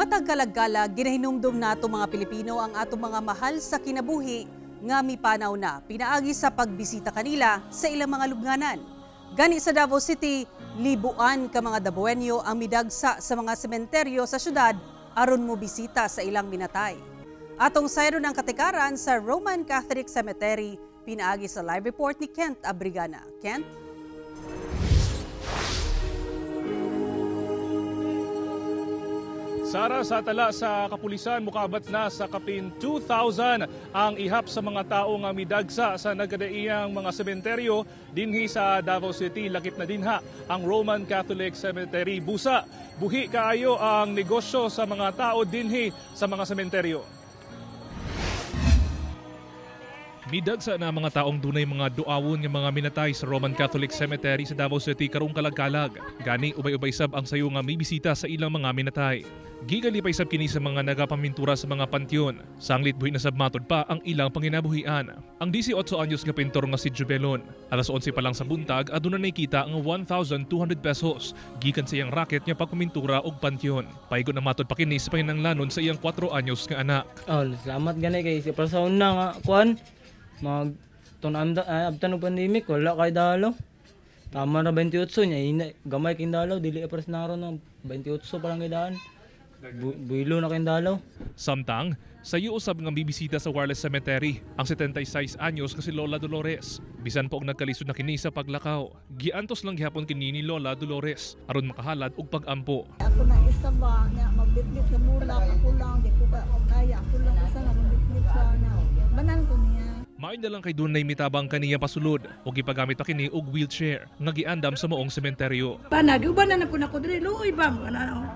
Matag kalagkalag, ginahinumdum nato mga Pilipino ang atong mga mahal sa kinabuhi nga mipanaw na pinaagi sa pagbisita kanila sa ilang mga lubnganan. Gani sa Davao City, libuan ka mga Dabawenyo ang midagsa sa mga sementeryo sa syudad aron mo bisita sa ilang minatay. Atong sayro ng katikaran sa Roman Catholic Cemetery, pinaagi sa live report ni Kent Abrigana. Kent? Sara, sa tala sa kapulisan, mukabat na sa kapin 2,000 ang ihap sa mga tao nga midagsa sa nagkadaiyang mga sementeryo dinhi sa Davao City. Lakip na dinha ang Roman Catholic Cemetery. Busa, buhi kaayo ang negosyo sa mga tao dinhi sa mga sementeryo. Midagsa na mga taong dunay mga duawon nga mga minatay sa Roman Catholic Cemetery sa Davao City karong kalagkalag. Gani ubay-ubay sab ang sayo nga mibisita sa ilang mga minatay. Gigalipay sab kini sa mga nagapamintura sa mga panteon. Sanglit buhi na sab matod pa ang ilang panginabuhian. Ang 18 anyos nga pintor nga si Jubelon, alas 11 pa lang sa buntag aduna nakita ang 1,200 pesos gikan sa iyang raket nga pagpamintura og panteon. Paigo na matod pa kini sa panginanglanon sa iyang 4 anyos nga anak. Oh, salamat gani kay si persona na nga kuan. Mag abtan og pandemic wala kay dalo. Tama na 28 nya ina gamay king dalaw dili pa naron na 28 pa lang kay daan. Builo na kay dalaw. Samtang sayo usab nga bibisita sa Wireless Cemetery ang 76 anyos nga si Lola Dolores. Bisan pa og nagkalisod na kini sa paglakaw. Giantos lang gihapon kini ni Lola Dolores aron makahalad og pag-ampo. Ako na isa ba na magbitbit sa bulak ako lang di ko kaya ako lang isa na magbitbit sa na banan ko niya. Maayo na lang kay dunay mitabang kaniya pasulod o gipagamit pa kini og wheelchair nga giandam sa maong sementeryo. Panag uban na po nako diri luoy ba ana.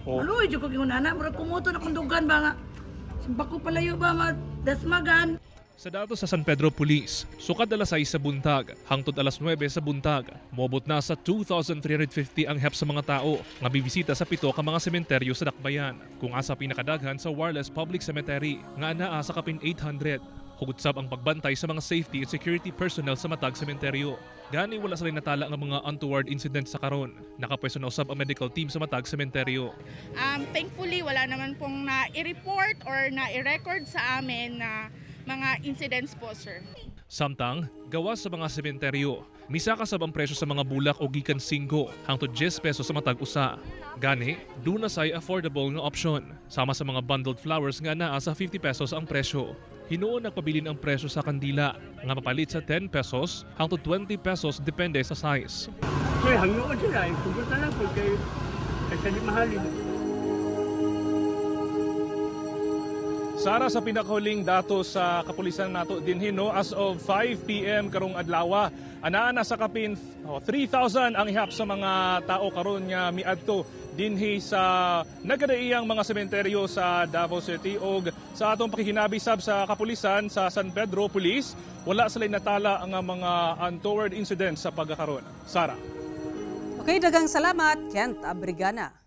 Oh. Luoy jud ko gingon ana murag kumuto na kong dugan ba nga. Simba ko palayo ba ma dasmagan. Sa datos sa San Pedro Police, sukad alas 6 sa buntag hangtod alas 9 sa buntag, moabot na sa 2,350 ang hep sa mga tao nga bibisita sa 7 ka mga sementeryo sa Dakbayan. Kung asa pinakadaghan sa Wireless Public Cemetery nga anaa sa kapin 800. Hugot sab ang pagbantay sa mga safety and security personnel sa matag sementeryo. Gani wala sila natala nga mga untoward incident sa karon. Nakapwesto na usab ang medical team sa matag sementeryo. Thankfully wala naman pong na-report or na-record sa amin na mga incidents po, sir. Samtang, gawas sa mga sementeryo, misaka sab ang presyo sa mga bulak o gikan 5 hangtod 10 pesos sa matag usa. Gani, duna say affordable nga option. Sama sa mga bundled flowers nga naa sa 50 pesos ang presyo. Hinuon nagpabilin ang presyo sa kandila nga mapalit sa 10 pesos hangtod 20 pesos depende sa size. Sir, hangyoon sila. Sugot na lang po kay sa di mahalin. Sara, sa pinakahuling datos sa kapulisan nato dinhi no, as of 5 PM karong adlaw, anaa na sa kapin 3,000 ang ihap sa mga tao karon nga miadto dinhi sa nagkadaiyang mga sementeryo sa Davao City. Og sa atong pakikinabi sab sa kapulisan sa San Pedro Police, wala sila natala ang mga untoward incidents sa pagkakaron. Sara. Okay, daghang salamat Kent Abrigana.